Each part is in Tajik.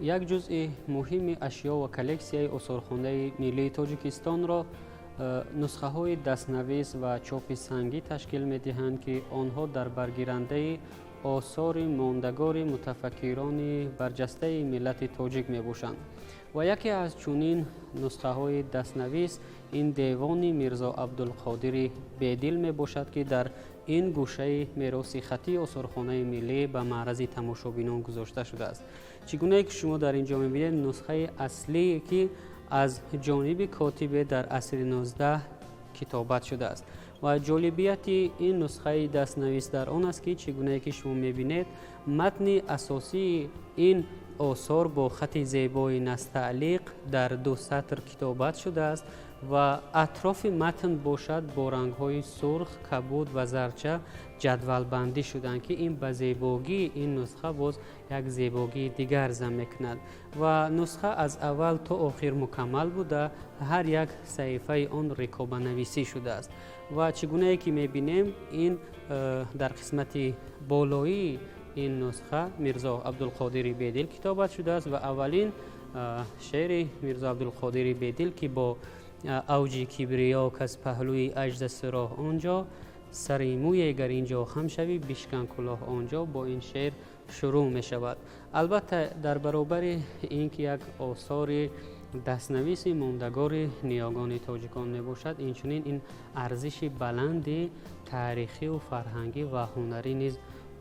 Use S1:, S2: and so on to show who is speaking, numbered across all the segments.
S1: Як ҷузъи муҳими ашё ва коллексияи Осорхонаи миллии Тоҷикистонро нусхаҳои дастнавис ва чопи сангӣ ташкил медиҳанд, ки онҳо дар баргирандаи осори мондагори мутафаккирони барҷастаи миллати тоҷик мебошанд. Ва яке аз чунин нусхаҳои дастнавис ин Девони Мирзо Абдулқодири Бедил мебошад, ки дар ин гӯшаи мероси хаттии Осорхонаи миллӣ ба маърази тамошобинон гузошта шудааст. Чӣ гунае ки шумо дар ин ҷо мебинед, нусхаи аслие, ки аз ҷониби котибе дар асри 19 китобат шудааст. Ва ҷолибияти ин нусхаи дастнавис дар он аст, ки чӣ гунае ки шумо мебинед, матни асосии ин осор бо хати зебои настаълиқ дар ду сатр китобат шудааст ва атрофи матн бошад, бо рангҳои сурх, кабуд ва зарча ҷадвалбандӣ шуданд, ки ин ба зебогии ин нусха боз як зебогии дигар зам мекунад. Ва нусха аз аввал то охир мукаммал буда, ҳар як саҳифаи он рикобанависӣ шудааст. Ва чӣ гунае ки мебинем, ин дар қисмати болоии ин нусха Мирзо Абдулқодири Бедил китобат шудааст ва аввалин шеъри Мирзо Абдулқодири Бедил, ки бо авҷи кибриё каз паҳлӯи аҷзаст роҳ онҷо, сари мӯе гар инҷо хам шавӣ, бишкан кулоҳ онҷо, бо ин шеър шурӯъ мешавад. Албатта, дар баробари ин ки як осори дастнависи мондагори ниёгони тоҷикон мебошад, инчунин ин арзиши баланди таърихиву фарҳангӣ ва ҳунарӣ низ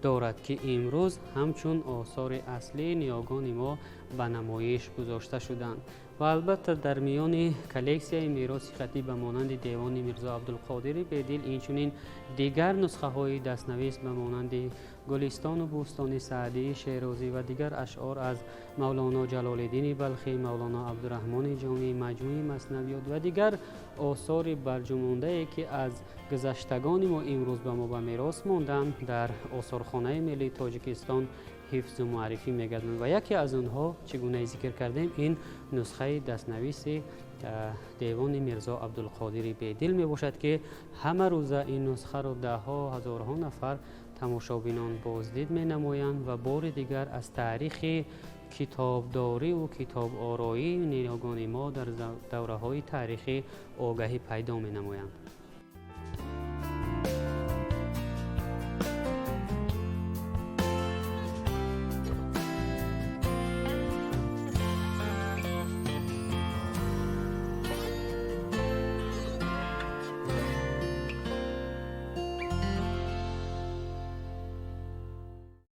S1: дорад, ки имрӯз ҳамчун осори аслии ниёгони мо ба намоиш гузошта шуданд. Ва албатта, дар миёни коллексияи мероси хаттӣ ба монанди Девони Мирзо Абдулқодири Бедил, инчунин дигар нусхаҳои дастнавис ба монанди Гулистону бӯстони Саъдии Шерозӣ ва дигар ашъор аз Мавлоно Ҷалолиддини Балхӣ, Мавлоно Абдураҳмони Ҷомӣ, маҷмӯи маснавиёт ва дигар осори барҷумондае, ки аз гузаштагони мо имрӯз ба мо ба мерос монданд, дар Осорхонаи миллии Тоҷикистон ҳифзу муаррифӣ мегарданд. Ва яке аз онҳо, чӣ гунае зикр кардем, ин нусхаи дастнависи Девони Мирзо Абдулқодири Бедил мебошад, ки ҳама рӯза ин нусхаро даҳҳо ҳазорҳо нафар тамошобинон боздид менамоянд ва бори дигар аз таърихи китобдориву китобороии ниёгони мо дар давраҳои таърихӣ огаҳӣ пайдо менамоянд.